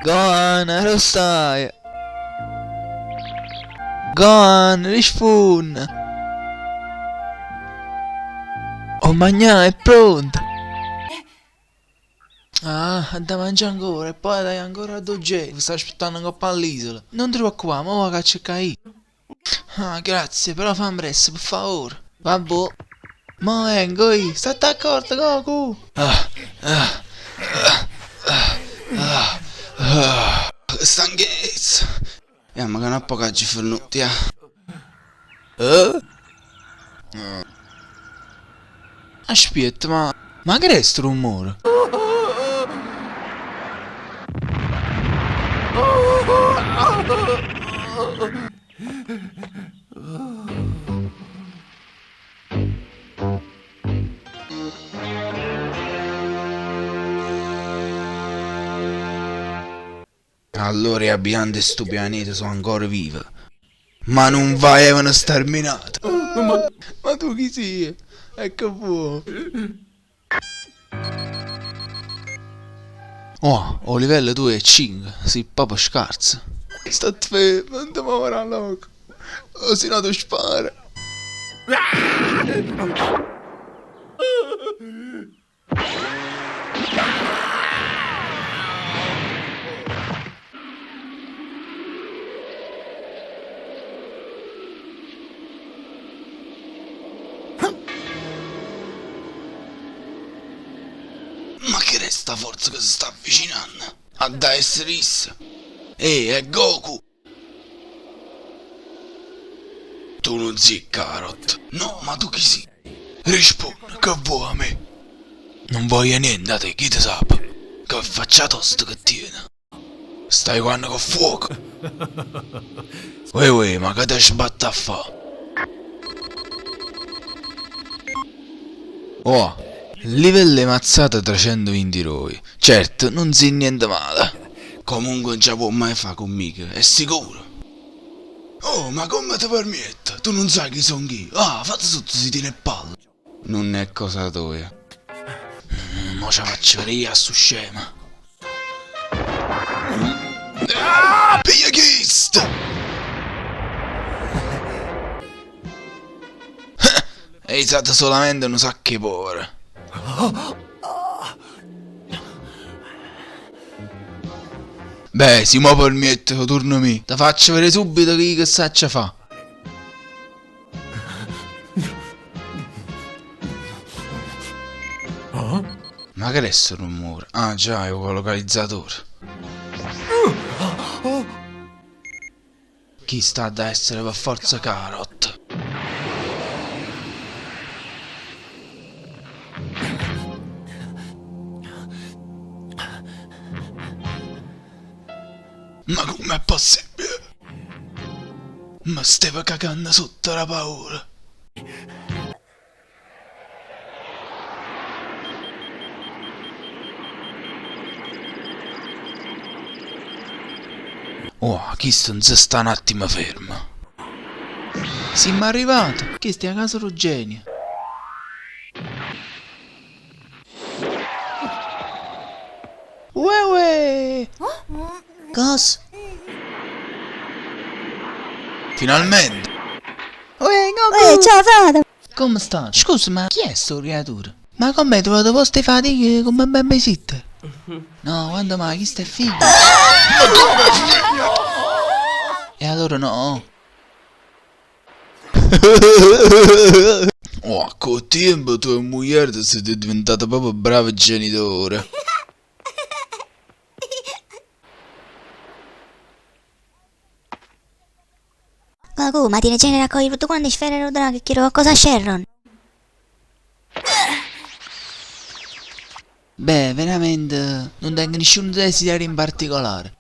Gohan, arò staje? Gohan, rispunn! O magnà è pronto! Ah, adda mangià ancora e poi adda i' ancora addò Geo, sta aspettanno 'ncopp' all'isola. Nun te preoccupà, mo vaco a cercà io. Ah, grazie, però fa ambress, pe favore. Vabbuò. Mo vengo io, statte accorto Goku! Ah, ah, ah, ah, ah, ah. Che stanchezza! Jammo ca n'appoco aggio fernuto, ja. Eh? Aspietta, ma. Ma che è stu rummore? Allora 'e abitanti 'e stu pianeta so' ancora vive, ma nun v'avevano sterminato. Ma tu chi si' e che vuo'? Oh, 'o livello tuojo è cinche, si' proprio scarzo. Statte fermo, nun te muovere 'a lloco, o si no te sparo. Ma che r'è sta forza che se sta avvicinanno? Adda essere isso! Ehi, è Goku! Tu nun si' Carot. No, ma tu chi si'? Rispunne, che vuo' 'a me? Nun voglio niente 'a te, chi te sape? Che faccia tosta che tiene. Stai jucanno c'o fuoco. Uè uè, ma che te sbatte a fa'? Uà, livello 'e mazzata trecentovintidoje. Certo, nun si' niente male. Comunque nun ce 'a può mai fa' cu mmico, è sicuro! Oh, ma comme te permiette? Tu nun sai chi songh'io! Ah, fatte sotto si tiene 'e palle! Nun è cosa toja. Mo ce 'a faccio vedé io a stu scemo! Ah, piglia chisto! È aizato solamente nu sacco 'e povere. Beh, si mo permiette 'o turno mio, te faccio vedé subito che io che saccio fà. Ma che è sto rumore? Ah già, è 'o localizzatore. Chisto ha da essere pe forza Carot. Ma comm'è possibile? Me steva cacanno sotto d' 'a paura. Uà, chisto nun se sta n'attimo fermo. Simmo arrivate! Chesta è 'a casa d' 'o genio. Uè uè! Cos? Finalmente! Uè, Uè, ciao frate! Comme state? Scusa, ma chi è sto criaturo? Ma comme hai trovato posto 'e fatica comme babysitter? No, quando mai, chisto è figlio. Ma come è figlio? E allora no. Oh, co 'o tiempo tu e mugliereta site diventate proprio brave genitore. Goku, ma tiene genere a raccogliere tutte quante 'e sfere d' 'o drago e chiede qualcosa a Shenron? Beh, veramente nun tengo nisciun desiderio in particolare.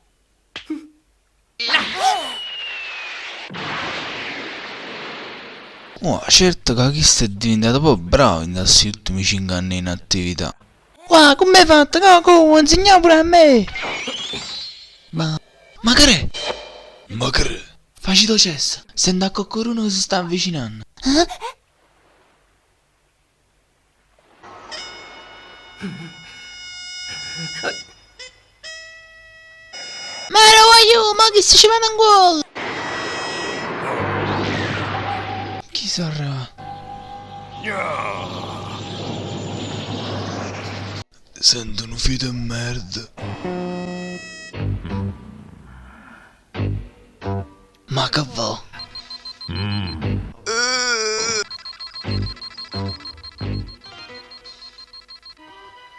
Uà, certo ca chisto è diventato proprio bravo 'int'a 'sti ultimi cinche anni 'e inattività. Uà, comm' 'e fatto, Goku? Insignà pure a me! Ma. Ma che r'è? Ma che r'è? Facite 'o cesso, sento a coccoruno che se sta avvicinanno. Guagliù, mo chisto ce vene 'ncuollo! Chi sarrà? Sento nu feto 'e merda. Ma che vò?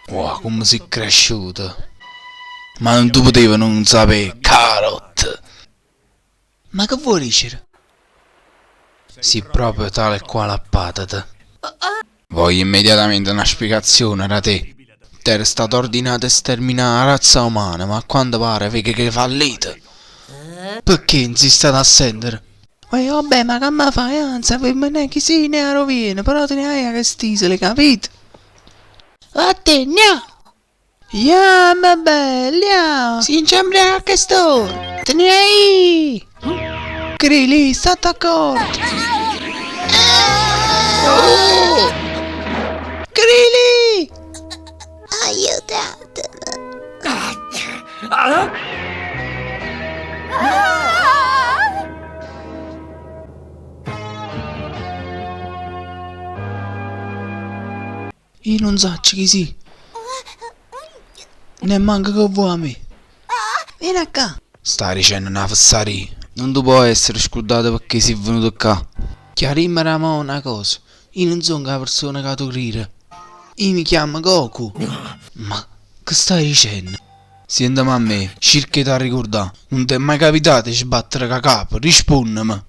Uà, comme si cresciuta! Ma nun te putevo nun sapè, Carrot! Ma che vuò dicere? Si proprio tale e quale a patete. Voglio immediatamente na spiegazione da te. T'era stato ordinato 'e sterminà 'a razza umana, ma a quanto pare veco che 'e fallito. Pecché nun si stato a sentere? Uè, vabbè, ma c'amma fa? Ja, nun sapimmo né chi si né 'a ro viene, però te ne 'a i 'a chest'isola, 'e capito? Vattenne, ja! Jamme bell, ja! Si nce 'mbriaca a chest'ora, te ne 'a i! Crili, statte accorto! Crili! Aiutateme! Io nun saccio chi si. Nemmanco che vuò 'a me. Viene ccà. Stai dicenno na fessaria. Nun te può essere scurdato pecché si venuto ccà. Chiarimme da mo na cosa. Io nun songo 'a persona ca tu crire. Io mi chiammo Goku. Ma che stai dicenno? Sienteme a me, circa 'e t'arricurdà. Nun t'è mai capitato 'e sbattere c'a capa? Rispunneme!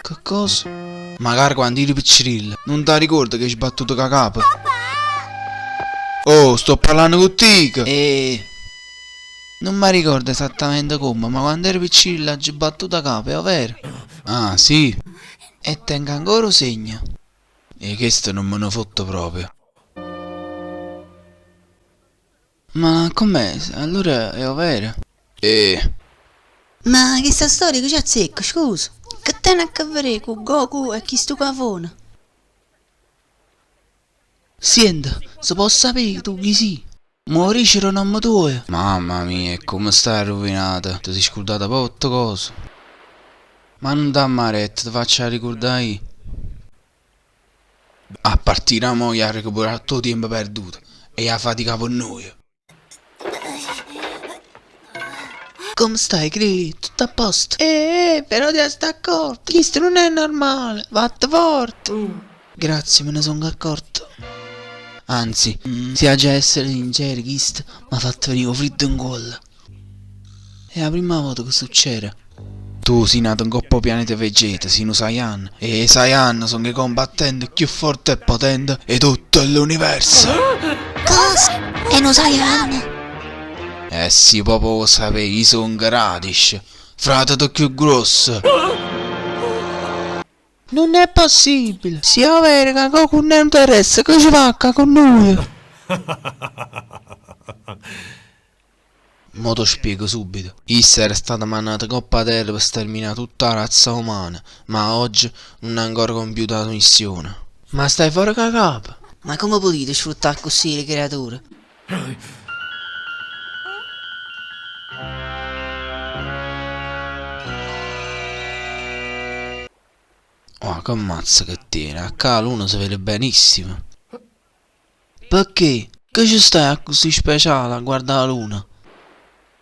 Che cosa? Magari quando iri piccirillo, nun t'arricuorde che 'e sbattuto c'a capa? Oh, sto parlanno cu tico! E. Nun m'arricordo esattamente comme, ma quando ero piccirillo aggio battuto 'a capa, è overo? Ah, sì? E tengo ancora 'o segno. 'E chesto nun me ne fotto proprio. Ma comm'è? Allora è overo? E. Ma chesta storia che ce azzecca, scusa? Che tene a che verè cu Goku e chistu cafone? Siente, se po' sapè tu chi si? M'o dicere 'o nomme tuojo? Mamma mia, e comme stai arruvinata, te si scurdata proprio tutte cose. Ma nun damme retta, te faccio arricurdà io. A partì da mo 'e 'a recuperà tutto 'o tiempo perduto e 'e 'a faticà pe nuje. Comme stai Cri? Tutto a posto? Eh, eh, però t'e 'a sta accorto, chisto nun è normale, vatte forte! Grazie, me ne songo accorto. Anzi, si aggia essere sincero, chisto m'ha fatto venì 'o friddo 'ncuollo. È 'a primma vota che succere. Tu si nato 'ncopp' 'o pianeta Vegeta, si nu Saiyan, e 'e Saiyan songo 'e combattente cchiù forte e potente 'e tutto ll'universo! Cosa? È nu Saiyan? Eh si proprio 'o vuò sapè, io songo Radish, frateto cchiù gruosso! Nun è possibile! Si è overo ca Goku nun è nu terrestre, che ce fa ccà cu nuje? Mo' t' 'o spiego subito. Isso era stato mannato 'ncopp' 'a Terra pe sterminà tutta 'a razza umana, ma oggi nun ha ancora compiuto 'a missione. Ma stai fore c'a capa? Ma comme putite sfruttà accussì 'e creature? Uà, che mazza che tiene, 'a ccà 'a luna se vede benissimo. Pecché? Che ce sta 'e accussì speciale a guardà 'a luna?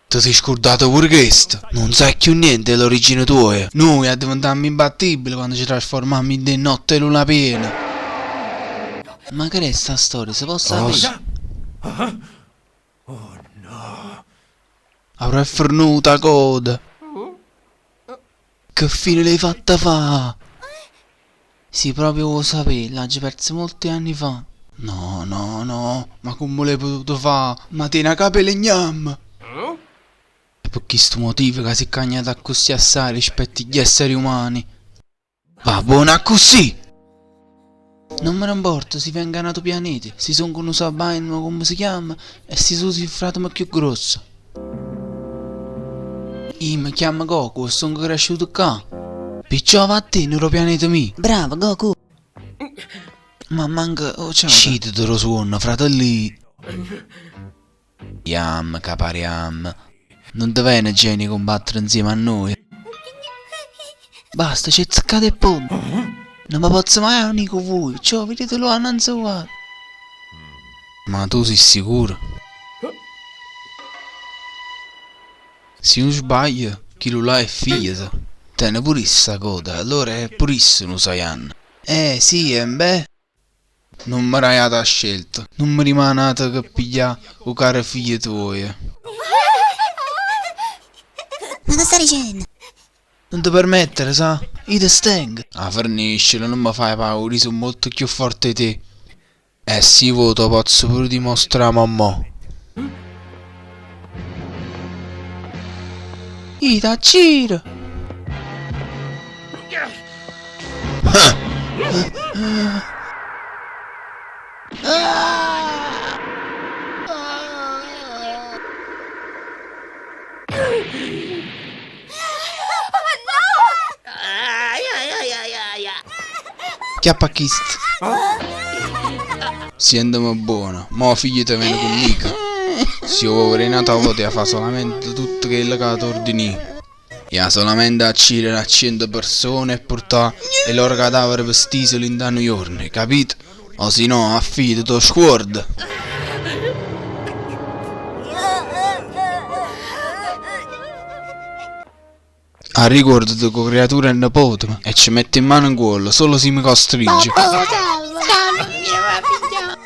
Te si scurdato pure chesto? Nun sai cchiù niente 'e l'origine tuoja? Nuje addiventammo imbattibili quando ce trasformammo 'int' 'e notte 'e luna piena. Ma che d'è sta storia, se po' sapè? Avrà fernuto 'a coda! Che fine l'hê fatta fà? Si proprio 'o vuò sapè, l'aggio perzo molti anni fa. No, no, no, ma comme l'hê potuto fà? Ma tiene 'a capa 'e lignamme! È pe chistu motivo ca si cagnato accussì assai rispetto agli esseri umani. Va buono accussì! Nun me ne 'mporta si vengo 'a n'ato pianeta, si songo nu Sabayan o comme se chiamma e si tu si fratemo cchiù gruosso. Io me chiammo Goku e songo cresciuto ccà. Picciò vattenne d' 'o pianeta mio! Bravo Goku! Ma manco 'o ciato. Scitete d' 'o suonno, fratellì! Jamme ca pariamme. Nun te vene genio 'e combattere 'nzieme a nuje? Basta, ce azzeccate 'e ponte! Nun me pozzo maje aunì cu vuje, perciò vedite 'e luvà annanze 'o guaio. Ma tu si sicuro? Si nun sbaglio, chillu là è figlieto. Tene pure isso 'a coda, allora è pure isso nu Saiyan. Eh, sì, embè? Nun me dai ata scelta. Nun me rimane ato che piglià 'o caro figlio tuojo. Ma che sta dicenno? Nun te permettere, sa? Io te stengo. Ah, ferniscela, nun me fai paura, io so' molto cchiù forte 'e te. E si vuò t' 'o pozzo pure dimostrà mo mo. Io t'acciro! Chiappa a chisto. Sienteme buono, mo figlieto vene cu mmico. Si 'o vuò vedè n'ata vota 'e 'a fa solamente tutto chello ca t'ordino io. 'E 'a solamente accirere a ciento persone e purtà 'e loro cadavere pe st'isola 'int' a nu juorno, 'e capito? O si no a figlieto t' 'o scuorde! Arricuordate ca 'o criaturo è nepotemo e ce mette 'e mmane 'ncuollo solo si me costringe. Babbo, salva, salva, mia figlia!